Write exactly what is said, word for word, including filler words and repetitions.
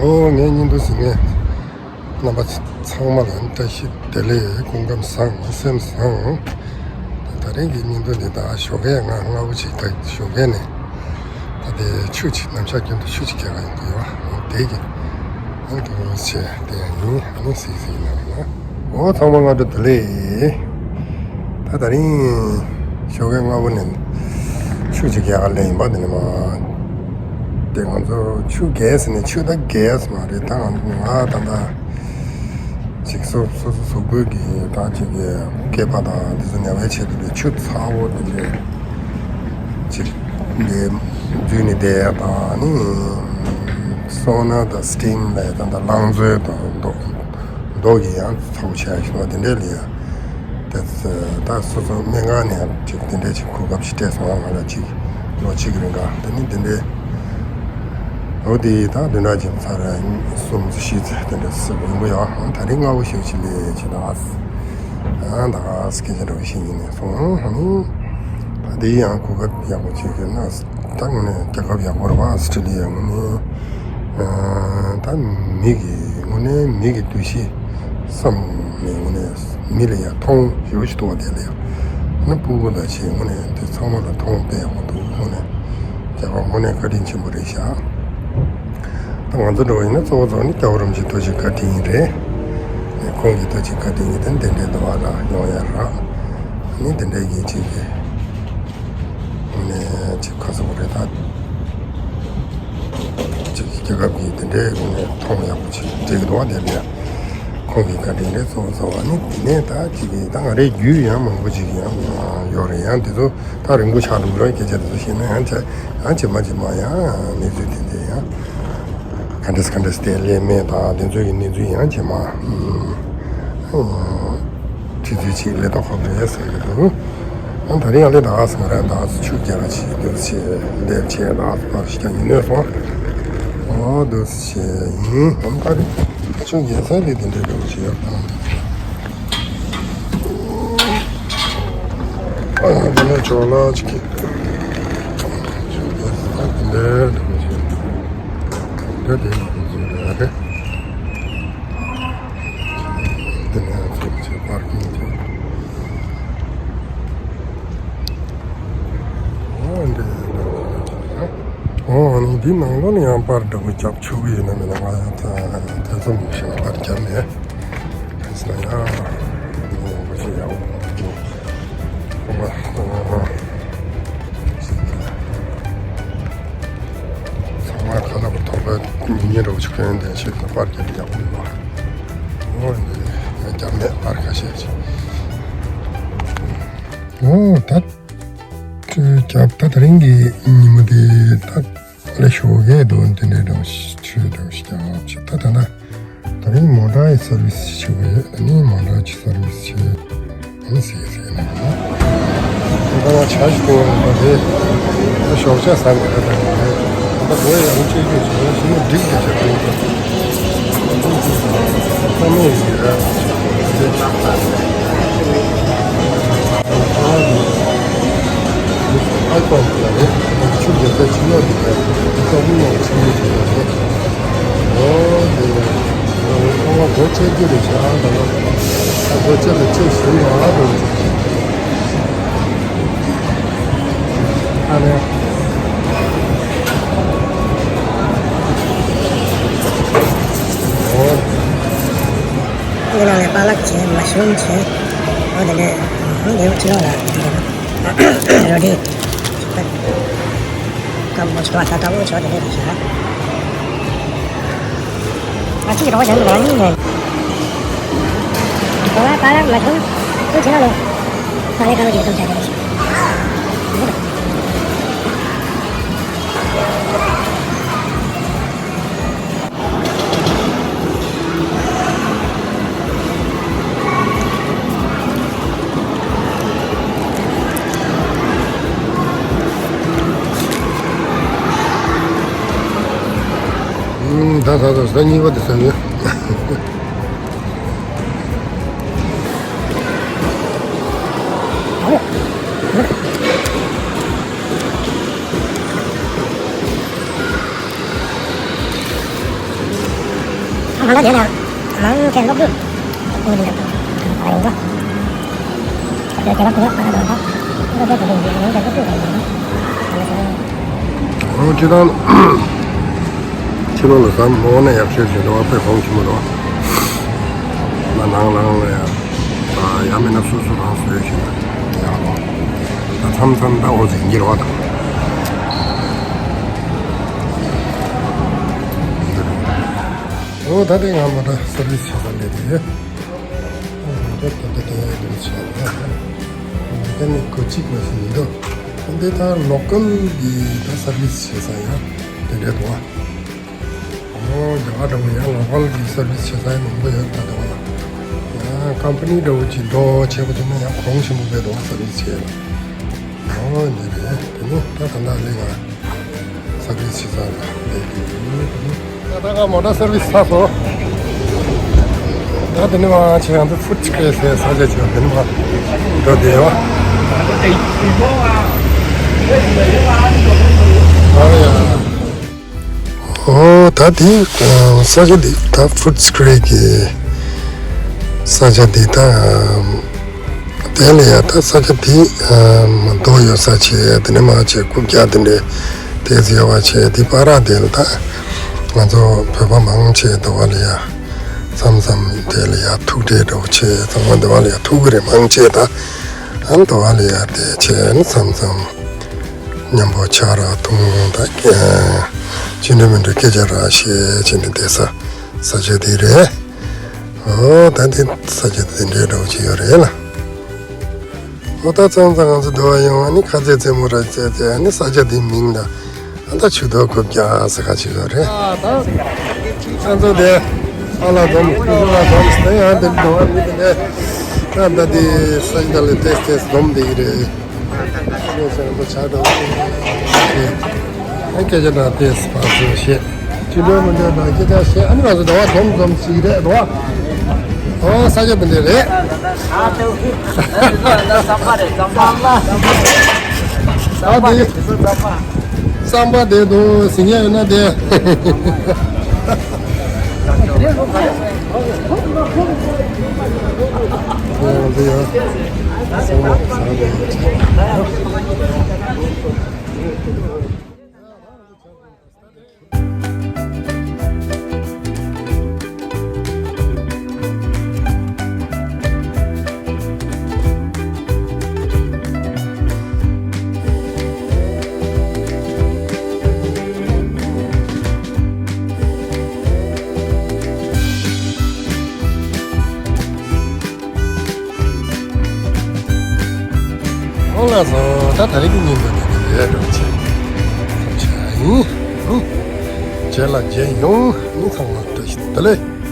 ཨོ་ངའི་བརྙན་ཐུང་གཟིགས་མཁན་རྣམ་པ་ཚང་མ་ལ་བཀྲ་ཤིས་བདེ་ལེགས། སྐུ་ཁམས་བཟང་། སེམས་བཟང་། ད་རིང་གི་བརྙན་ཐུང་འདི་དག་ཞོགས་ཀས་ང་སྔ་པོ་ཅིག་ད་ཞོགས་ཀས་ནས་ད་དེ་ཆུ་ཅིག་ནམ་ཞག་རྒྱུན་དུ་ཆུ་ཅིག་རྒྱག་ག་ཡོང་གི་ཡོད། ཨོ་དེ་གི་ཨང་དུ་ཆེ་དེ་ཡང་ཡིན། ཨ་ནི་སིག་སིག་ཡིན་ན་ཡིན་ན། ཨོ་ཚང་མ་སྔ་དྲོ་བདེ་ལེགས། ད་ད་རིང་ཞོགས་ཀས་སྔ་པོ་ནས་ཆུ་ཅིག་རྒྱག་ག་སླེབས་ཡིན་པ། དེ་ནས་མ་དེ་ང་ཚོ་ཆུ་རྒྱག་ཟེར་ནས་ཆུ་ད་རྒྱག་ས་མ་རེད། ད་ང་ང་ད་ད་ཅིག་སོ་སོ་སོ་གཟུགས་པོའི་གི་ད་ཅིག་གི་སྐེད་པ་དང་དེ་ཚོ་ཉལ་བའི་ཆེད་དུ་ཆུ་ཚ་བོ་དེ་འདྲས་ཅིག་འདི་འཛུལ་ནས་བསྡད་ཡ་དང་ནི་སོ་ན་དང་སི་ཊིམ་ལས་ད་ད་རླངས་མཛོད་དང་མདོག་མདོག་གི་ཡང་ཚ་བོ་ཆེ་ཡ་ཞིག་ལ་དེ་འདྲས་ལས་ཡ། དེ་ཚོ་ད་སོ་སོ་སྨན་ཁང་ནས་ཅིག་དེ་འདྲས་ཅིག་གོ་སྐབས་ཤིག་སྤྲད་སོང་། ང་ལ་ཅིག་ལོ་གཅིག་གི་རིང་ག་དེ་ནི་དེ་འདྲས་ལོ་དེ་ད་བདུན་ཕྲག་གཅིག་ཚར་གསུམ་བཞི་ཚེ་དེ་འདྲས་སུ་ཡིན་པོ་ཡོད། ད་རིང་སྔ་པོ་ཞིག་ཅིག་ལས་ཅིག་ད་ཨ་ད་སྐད་ཆ་འདྲ་བོ་ཞིག་ཡིན་ནས་སོང་། ད་དེ་ཡང་གོ་སྐབས་ཡག་པོ་ཅིག་ཡོད་ན། ད་དངོས་གནས་རྒྱལ་ཁབ་ཡག་པོ་རེད་བ། ཨོ་སི་ཀྲི་ལི་ཡ་དངོས་གནས། ཨ་ད་མི་གི་དངོས་གནས་མི་གི་འདུ་ཤེས་བསམ་ནས་དངོས་གནས་མི་ལ་ཡ་མཐོང་ཡོད་ཞིག་འདུག་བ། དེ་ལ་ཡ་ཨ་ནི་སྤུ་གུ་དང་བཅས་དངོས་གནས་དེ་ཚང་མ་ལ་མཐོང་དཔེ་ཡག་པོ་འདུག། དངོས་གནས་རྒྱལ་ཁབ་དངོས་གནས་བཀའ་དྲིན་ཆེན་པོ་རེད་ཤག། ད་ང་ཚོ་འགྲོ་བ་ཡིན་ན་གཙོ་བོ་གཙོ་བོ་ནི་རྒྱལ་བ་རིན་པོ་ཆེ་ཐུགས་རྗེ་བཀའ་དྲིན་རེད། ཁོང་གི་ཐུགས་རྗེ་བཀའ་དྲིན་གྱིས་དེ་འདི་འདྲའི་འདུ་བ་ལ་ཡོང་ཡ་རག། ནི་འདི་འདྲའི་གི་ཅིག་གི་ནས་ཅིག་ཁ་སོ་རེ་ད་ཅིག་རྒྱལ་ཁབ་ཀྱི་དེ་འདྲའི་ནས་མཐོང་ཡག་པོ་ཅིག་འགྲིག་འདུག་བ། དེ་ལས་ཁོང་གི་བཀའ་དྲིན་རེད། གཙོ་བོ་གཙོ་བོ་ནི་དེ་ནས་ད་ཅིག་གི་ད་ང་རའི་རྒྱུས་ཡང་མང་པོ་ཅིག་ཡང་ཡོད་རེད། ཡང་དེ་ཚོ་ད་རིང་པོ་ཆགས་འདུག་ར། སྐད་ཆ་དེ་ཚོ་བཤད་ན་ཡང་ཆ་ཡང་ཇེ་མ་ཇེ་མ་ཡང་གནས་ཚུལ་དེ་འདྲ་ཡང་ག་འདྲས་ག་འདྲས་དེ་ལས་མེད་ད་དེ་ཚོ་གི་གནས་ཚུལ་ཡང་ཇེ་མ་ཁྲི་ཚོད་ཅིག་ལས་ཐོག་ཁོ་རེད་ཟེར་གི་འདུག། ཨ་ད་རིང་ཡང་ལས་ད་ཟེར་ར་ད་ཆུ་རྒྱག་ཆེད་དུ་ཆེད་ལས་བྱས་ད་ཕར་ཞིག་ཀྱང་ཡིན་ནས་སོང་། ཨོ་དུ་ཆེ་ཡིན། ཨམ་ད་རིང་ཆུ་རྒྱག་ས་རེད། དེ་འདྲས་འདྲ་བོ་ཞིག་ཡོད་དང་། ཨ་འདི་ནས་ཇོ་ལགས་ཅིག་གིས་ཆུ་རྒྱག་ས་དེ་འདྲས་འདྲ་བོ་ཞིག་འདི་དེ་ཡིན་ཟེར་རེད། འདི་ནས་ཚུར་ཕྱིན་པར་གྱིན་ཅིག་ཨོ་འདི་འདྲ་བོ་ཞིག་ཡོད་ཀྱང་། ཨོ་ཨ་ནི་འདི་ནང་ལོགས་ལ་ཡང་པར་འདྲ་བོ་རྒྱབ་ཆོག་གི་ཡོད་ན་མེད་ན། ང་ཡང་ཐེ་ཚོམ་ཞིག་པར་རྒྱབ་མེད། ཡིན་ན་ཡང་ངོ་མ་ཞིག་ཡག་པོ་འདུག། ཨོ་མ་ཨོ་མ་ཚང་མ་ཁ་ལག་པར་ཐོག་པའི་མི་ཉེ་འདྲ་བོ་ཞིག་གོན་དེ་ཞིག་ལ་པར་རྒྱབ་ཡག་པོ་འདུག། ཨོ་འདི་ཡང་རྒྱབ་མེད་པར་ཁ་ཤས་ཤིག། ཨོ་ད། ཁྲུས་རྒྱབ། ད་དེ་རིང་གི་ཉིན་མོ་དེ་ད་ལས་ཞོགས་ཀས་འདུག། དེ་འདྲའི་འདྲ་བོ་ཞིག་ཁྲུས་འདྲ་བོ་ཞིག་རྒྱབ་ཅིག། ད་ད་ད་དེ་རིང་མོ་ཊ་ཡི་སར་བི་སི་ཞིག་བྱེད་དགོས་ཡོད། ད་ནི་མོ་ཊ་གི་སར་བི་སི་བྱེད། ཨ་ནི་ཟེར་ཟེར་ན་ད་ང་ཆ་ཞིག་གཏོང་བ་རེད་པ། དེ་ད་ཞོགས་ཇ་ཟ་ནས་ད་ད་ད་ད་གོ་ཡ་རང་སྤྱོད་རྒྱུ་བྱེད་ན་ཞི་མོ་འགྲིག་གི་བྱེད་དགོས་ཡོད། ཨ་ནི་ཡིན་ར། ཨ་ཀོང་ལ་རེད། ཆུ་རྒྱལ་ས་ཆུ་ལོག་འདི་ག་ཨ་ཀོང་མི་ཡོང་ཆུ་མི་འདི་ག་རེད། ཨོ་དེ་ཨ་ཀོང་སྒོ་ཕྱེ་རྒྱུ་རེད་ཤག་ད་ལོ། ཨ་སྒོ་ཕྱེ་ད་ཕྱེ་ཞིག་ཡོང་ཨ་དེ་ཨ་ནི། ཨོ། འདི་ནང་ལ་པཱ་ལག་བྱས། མ་ཤུམ་བྱས། འོ་དེ་འདྲས། འོ་དེ་ཕྱི་ལོགས་ལ་འདི་འདྲས་རོ་ཏི་སྐམ་པོ་ཆོ་ད་ལྟ་བུ་ཆོ་དེ་འདྲས་རེད་ཤག། ཨ་ཅིག་རོ་ཞིག་ལ་ཡིན་ནས། འོ་པཱ་ལག་མ་ཤུམ། འོ་ཕྱི་ལོགས་ལ་པཱ་ལག་སྐམ་པོ་ཅིག་བཏུང་བྱས་དེ་འདྲས་ཤག། ད་ད་ད་ད་གཉིས་པ་དེ་ཟ་ཡོད། ང་ཚོ་དེ་ལ་མང་ཆེ་སློབ་ཕྲུག་སློབ་ཕྲུག་ཡིན་འདུག་ཨ་ཡིན་པ། ཁྱོད་ཀྱི་སློབ་ཕྲུག་ཨ་ན་དང་ད་སློབ་ཕྲུག་དེ་ཡིན་ཡིན་ཀྱི་སློབ་ཕྲུག་དེ་ཡིན་ཨ་ན་ཚོ། ཨོ་ཅི་དང་ཕྱི་ལོགས་ལ་ཟམ་འོག་ནས་ཡག་ཤོས་ཞིག་འདུག་པ། དཔེ་གོང་ཆེན་པོ་འདུག་པ། ན་ནང་ལང་ལ་ཡ་ད་ཡ་མིན་ན་སོ་སོ་རང་བཟོས་ཤིག་ན་ཡག་འདུག་ད་མཚམས་མཚམས་ད་འོ་ཟིན་གྱི་རེད་པ་ད། ཨོ་ད་དེ་ང་མོ་ཊ་སར་བིས་བྱེད་ས་སླེབས་ཡོད། ཨོ་ད་ད་ད་ད་ཡ་དེ་བྱས་ན་ད་ནི་གོ་གཅིག་པ་ཞིག་མི་འདུག་ཨོ་དེ་ད་ལོ་ཀལ་གི་ད་སར་བིས་བྱེད་ས་ཡང་དེ་འདྲ་འདུག་ཨ། ཨོ་རྒྱ་གར་འདྲ་བོ་ཡང་ལོ་ཀལ་གི་སར་བིས་བྱེད་ས་ཡང་མང་པོ་ཡོད་ད་འདུག་ཨ། ཡང་ཀམ་པ་ནི་འདྲ་བོ་ཅིག་འགྲོ་བྱས་པ་དེ་ནི་ཡང་གོང་ཆེན་པོ་དཔེ་འདུག་ཨ། སར་བིས་བྱེད་ཡ་ལ། ཨོ་འདི་རེད། དེ་ནི་ད་ད་ལྟ་ལས་ང་སར་བིས་བྱེད་ས་ལ་སླེབས་ཀྱི་ཡོད། ད་ལྟ་ང་མོ་ཊ་སར་བིས་ཚར་སོང་། ད་དེ་ནི་མ་ཆེ་ང་ཚོ་ཕུཌ་སི་ཀུ་ཝེར་ཟེར་ས་ཆ་ཅིག་ལ་དེ་ནི་མ་འགྲོ་བསྡད་ཡོད། ཨོ་ཡ། ཨོ་ད་དེ་ས་ཆ་འདི་ད་ཕུཌ་སི་ཀུ་ཝེར་གི་ས་ཆ་འདི་ད། དེ་ལ་ཡ་ད་ས་ཆ་དེ་མ་རྡོ་ཡོད་ས་བྱས། དེ་ནས་མ་བྱས་རྐུབ་བཀྱག་དེ་འདྲས་དེ་ཟེར་བ་བྱས། དེ་བར་དེ་ལ་ད་ང་ཚོ་བོད་པ་མང་ཆེ་དེ་བ་ལ་ཡ་མཚམས་མཚམས་དེ་ལ་ཡ་ཐུག་འཕྲད་འདྲ་བོ་བྱས། ཚང་མ་དེ་བ་ལ་ཡ་ཐུག་གི་རེད། མང་ཆེ་ད་ཨ་དེ་བ་ལ་ཡ་དེ་བྱས་ནས་མཚམས་མཚམས་མཉམ་པོ་ཆ་ར་འཐུང་ད་སྐད་ཅི་འདྲ་མི་འདྲ་སྐད་ཆ་ར་བཤད་བྱས་ནས་བསྡད་ས་ས་ཆ་དེ་རེད། ཨོ་ད་དེ་ས་ཆ་དེ་འདྲའི་འདྲ་བོ་ཅིག་ཡོད་རེད་ལ། ཨོ་ད་ཙང་ཙང་ང་ཚོ་འདི་བ་ཡོང་ཨ་ནི་ཁ་ཚེ་རྩེ་མོ་ར་བཙལ་ཏེ་ཨ་ནི་ས་ཆ་འདི་མིང་ད་ཨ་ད་ཆུ་ཐོག་རྐུབ་བཀྱག་ཟེར་ཁ་ཅིག་ཡོད་རེད། ཨ་ད་ང་ཚོ་དེ་ཨ་ལ་འཛོམས་ཁུ་ཁུ་ལ་འཛོམས་ཏེ་ཡང་དེ་འགྲོ་བ་མི་དེ་ནས་ད་ད་དེ་ས་ཆ་ད་ལ་ཏེས་ཏེས་འཛོམས་བསྡད་ཀྱི་རེད། ཤེས་བྱ་རིན་པོ་ཆེ་དང་། ཨ་སྐད་ཆ་དང་ཏེས་ཕར་ཚུར་བཤད། ཅི་འདྲ་མི་འདྲ་དང་སྐད་ཆ་བཤད། ཨ་ནི་ང་ཚོ་ཟླ་བ་འཛོམས་འཛོམས་ཞིག་རེད་དོ། ཨོ་ས་ཆ་འདི་འདྲ་རེད། ཨ་འདི་རྩམ་པ་དེ་དུ་ཟིང་ཡ་ཡོད་ན་དེ། ཨོ་ལགས་སོ། ད་ད་རིང་གི་ཉིན་མོ་འདི་ནས་ཡལ་འགྲོ་ཆེ་ཆེ་ཡིན། རྗེས་ལ་མཇལ་ཡོང་། ཨ་ནི་ཚང་མ་བཀྲ་ཤིས་བདེ་ལེགས།